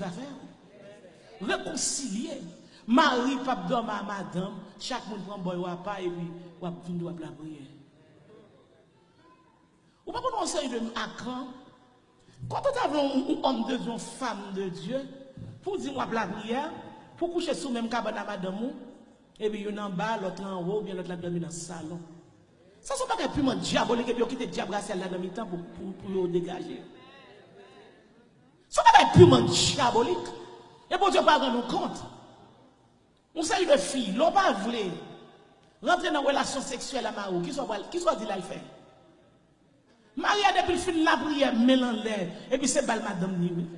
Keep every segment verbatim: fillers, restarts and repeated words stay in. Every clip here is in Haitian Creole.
zafè yo. Rekonsilye. Mari p ap dòmi a madanm, chak moun pran bò yo apa epi w ap vin di w ap lapriyè. Ou pa konn yon seri de akan. Kote w ta vle yon, yon homme de Dieu, yon femme de Dieu, pou w di m w ap lapriyè, pou w kouche sou menm kabann a madanm ou, epi youn anba, lòt la anwo, oubyen lòt la dòmi nan salon. Sa se yon bagay piman dyabolik, epi yo kite dyab rasyal la nan mitan pou, pou, pou yo degaje. Se yon bagay piman dyabolik. E Bondye pa rann nou kont. Yon seri de fi, lè w pa vle rantre nan relasyon seksyèl a mari w, kisa w pral, kisa w di l al fè? Mari a depi l fin lapriyè, men l anlè, epi se bal madanm li, wi.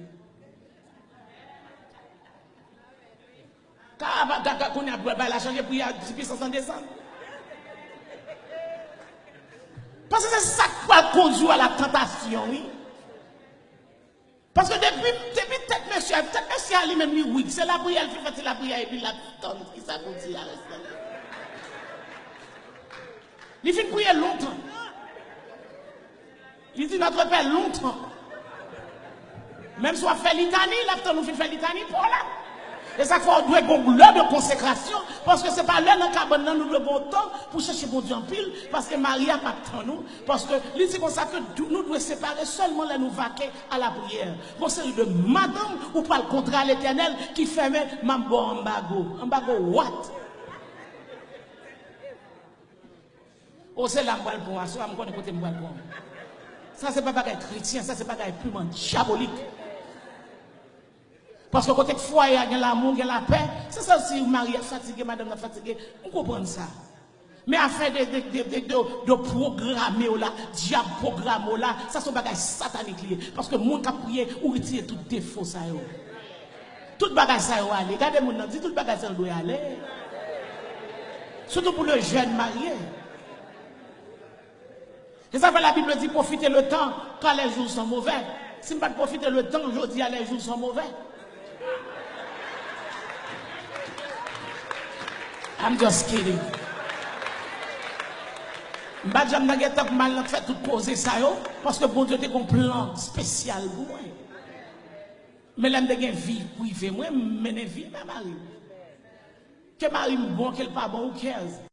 Ka, ka, ka, kounye a, bagay la chanje, pri a, ti pisans lan desann. Paske se sa k pral kondui w a la tantasyon, wi. Paske depi, depi tèt mesye a, tèt mesye a li menm li wig, se lapriyè l fin fè ti lapriyè epi l ap tann kisa pou di a rès nan li. Li fin priye lontan. Li di Notre Père lontan. Menm si w ap fè litani, l ap tann ou fin fè litani pa w la. E sa k fè w dwe gon lè de konsekrasyon, paske se pa lè nan kabann nan nou dwe gon tan pou chèche Bondye anpil, paske mari a p ap tann ou, paske li di konsa ke dou-, nou dwe separe sèlman lè nou vake a lapriyè. Gon seri de madanm ou pral kontre a Letènèl ki fèmen, m ap ba w anbago. Anbago what? O, se la m pral pran w aswè a, m konnen kote m pral pran w. Sa se pa bagay kretyen, sa se bagay piman dyabolik. Paske kote k fwaye a gen lanmou, gen lapè, se sa si mari a fatige, madanm nan fatige, m konprann sa. Men afè de, de, de, de, de, de pwograme w la, dyab pwograme w la, sa se yon bagay satanik li ye. Paske moun k ap priye, ou retire tout defo sa yo. Tout bagay sa yo ale. Gade moun nan, di tout bagay sa yo dwe ale. Sitou pou le jèn marye. Se sa fè Labib di, profitez le temps, car les jours sont mauvais. Si m pa t pwofite le tan, jodi a, les jours sont mauvais. I'm just kidding. M pa t janm nan gen tan pou m al nan fè tout koze sa yo, paske Bondye te gon plan espesyal pou mwen. Men lè m te gen vi prive mwen, m mennen vi m a mari m. Ke mari m bon, ke l pa bon, who cares?